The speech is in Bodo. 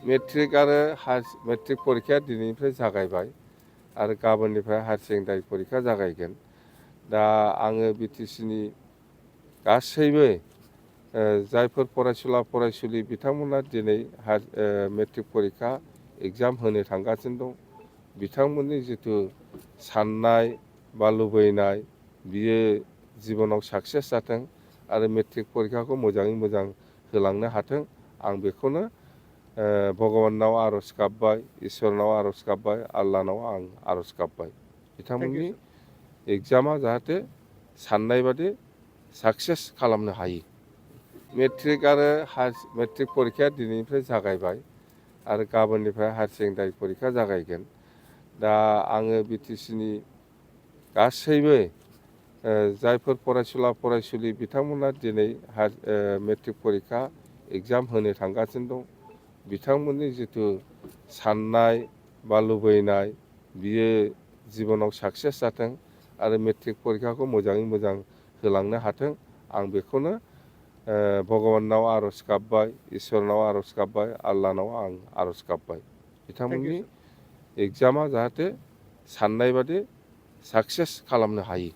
मेट्रिक आरो मेट्रिक परिखाया दिनैनिफ्राय जागायबाय आरो गाबोननिफ्राय हायार सेकेन्डारि परिखा जागायगोन। दा आङो बिटिसिनि गासैबो जायफोर फरायसुला फरायसुलि बिथांमोना दिनै मेट्रिक परिखा एग्जाम होनो थांगासिनो दं, बिथांमोननि जिथु साननाय बा लुबैनाय बियो जिबनाव साक्सेस जाथों आरो मेट्रिक परिखाखौ मोजाङै मोजां होलांनो हाथों, आं बेखौनो भगबानाव आर'ज गाबबाय, इसोरनाव आर'ज गाबबाय, आल्लाहनाव आं आर'ज गाबबाय बिथांमोननि एग्जामा जाहाथे साननाय बादि साक्सेस खालामनो हायो। मेट्रिक आरो मेट्रिक परिखाया दिनैनिफ्राय जागायबाय आरो गाबोननिफ्राय हायार सेकेन्डारि परिखा जागायगोन। दा आङो बिटिसिनि गासैबो जायफोर फरायसुला फरायसुलि बिथांमोना दिनै मेट्रिक परिखा एग्जाम होनो थांगासिनो दं, बिथांमोननि जिथु साननाय बा लुबैनाय बियो जिबनाव साक्सेस जाथों आरो मेट्रिक परिखाखौ मोजाङै मोजां होलांनो हाथों, आं बेखौनो भगबानाव आर'ज गाबबाय, इसोरनाव आर'ज गाबबाय, आल्लाहनाव आं आर'ज गाबबाय बिथांमोननि एग्जामा जाहाथे साननाय बादि साक्सेस खालामनो हायो।